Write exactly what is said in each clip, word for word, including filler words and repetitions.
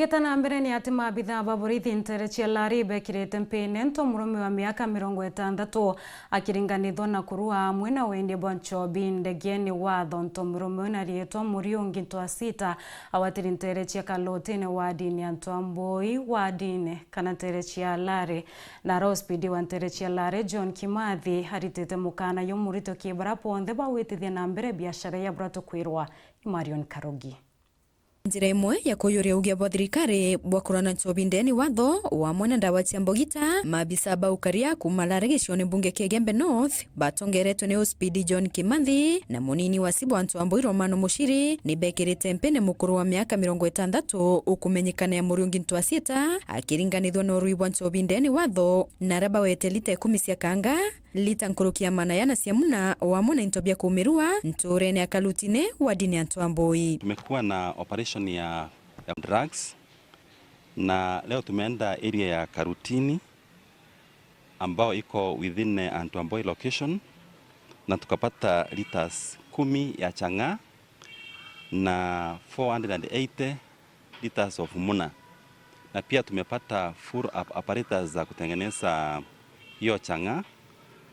Gita na mbere ni ati maabithaa ba borithi ntere cia Lari bekirite mpine nto murume wa miaka mirongo itantatu akiringanithwa na kurua amwe na wendia bwa nchobi ndegeni watho. Nto murume uyu na riitwa Muriungi Ntwasita awatiri ntere cia Kalotine wadini ya Ntwambui wadini kana ntere cia Lari. Na ara ospidi wa ntere cia Lari John Kimathi aritite mukana jumurito ki bara bonthe bawitithia na mbere biashara ya bura tukwirwa ni Marion Karugi. Njira imwe ya kuyuria ugia bwa thirikari bwa kurana nchobi ndeni watho wamwe na ndawa cia mbogita, maabisa ba ukaria kuuma Lari gicione mbunge kia Igembe North batongeretwe ni ospidi John Kimathi na munini wa cibu antu a Mbui Romano Muciri ni bekirite mpine mukuru wa miaka mirongo itantatu ukumenyekana ya Muriungi Ntwasieta akiringanithwa na urui bwa nchobi ndeni watho na aria bawete lita ikumi cia kanga, lita nkuruki ya manayana cia muna wamwe na into bia kumirua nturene ya Kalutine wadini ya Ntwambui. Tumekuwa na operation ya, ya drugs na leo tumeenda area ya Karutini ambao iko within, eh, Ntwambui location na tukapata liters kumi ya chang'aa na four hundred and eighty liters of muna, na pia tumepata full ap-, apparatus za kutengeneza hiyo chang'aa,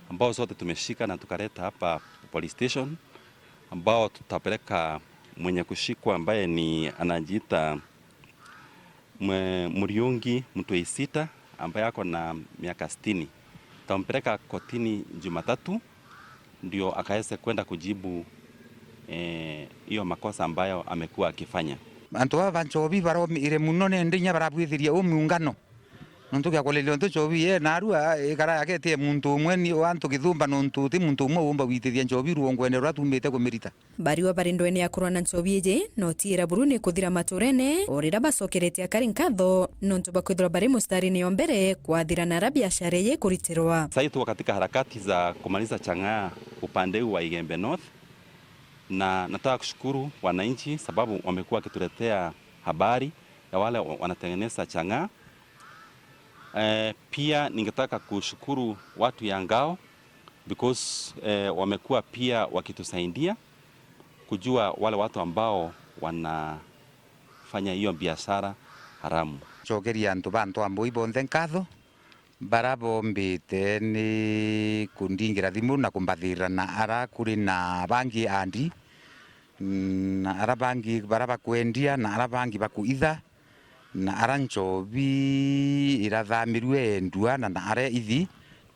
ambao zote tumeshika na tukaleta hapa police station, ambao tutapeleka mwenye kushikwa ambaye ni anajiita Mwe-, Muriungi Mtweisita ambaye ako na miaka sitini. Tutampeleka kotini Jumatatu ndio akaweze kwenda kujibu, eh, hiyo makosa ambayo amekuwa akifanya. Antu baba ba nchobi baromire muno nende inya barabwithiria uu miungano. Nontu gia kulilia untu nchobi ye narua ikara yagetie muntu umwe ni wa antu kithumba nontu ti muntu umwe uumba gwitithia nchobi ruongwene ruria tumite kumirita. Bariwa bari ndwene ya kurwa na nchobi iji, no tiira buru ni kuthira maturene, o riria bacokerete akari nkatho, nontu bakwithirwa bari mustarine o mbere kwathira na ara biashara iji ikuritirwa. Sasa tuko katika harakati za kumaliza chang'aa upande huu wa Igembe North, na nataka kushukuru wananchi sababu wamekuwa wakituletea habari ya wale wa-, wanatengeneza chang'aa. Eh, pia ningetaka kushukuru watu ya Ngao because, eh, wamekuwa pia wakitusaidia kujua wale watu ambao wanafanya hiyo biashara haramu. Ncokeria antu ba Ntwambui bonthe nkatho, bara bombite ni kundingira thimu na kumbathirira na ara kuri na bangi andi, na ara bangi bara bakwendia, na ara bangi bakuitha, na ara nchobi irathamirue endua, na, na ara ithi.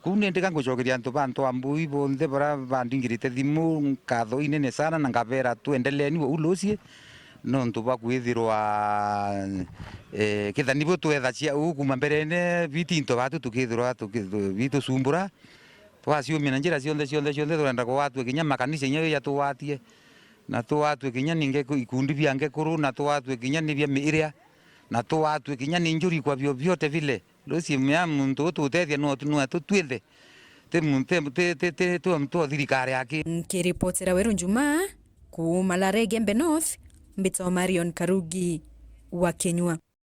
Kuu ni ndiga ngucokeria antu ba Ntwambui bonthe bara bandingirite thimu nkatho inene sana, na ngabera, twendeleni uu rucii, nontu bwa kwithirwa, eh, kithani bu twethacia uu kuuma mberene, biti into batu tukithirwa tuki-, tu-, bitucumbura. Twaciumia na njira cionthe, cionthe, cionthe, turenda kugwatue kinya makanisa inya yatugwatie, na tugwatue kinya ni ngeku-, ikundi bia ngekuru, na tugwatue kinya ni bia miiria, na tugwatue kinya ni njuri kwa vyovyote vile. Rucii mea muntu ututethia no tu-, no atutwithe. Ti mu-, ti, ti, ti, ti, ti, ti thirikari aki. Nkiripotera Weru Njuma, kuuma Lari Igembe North, mbitwa Marion Karugi wa Kinyua.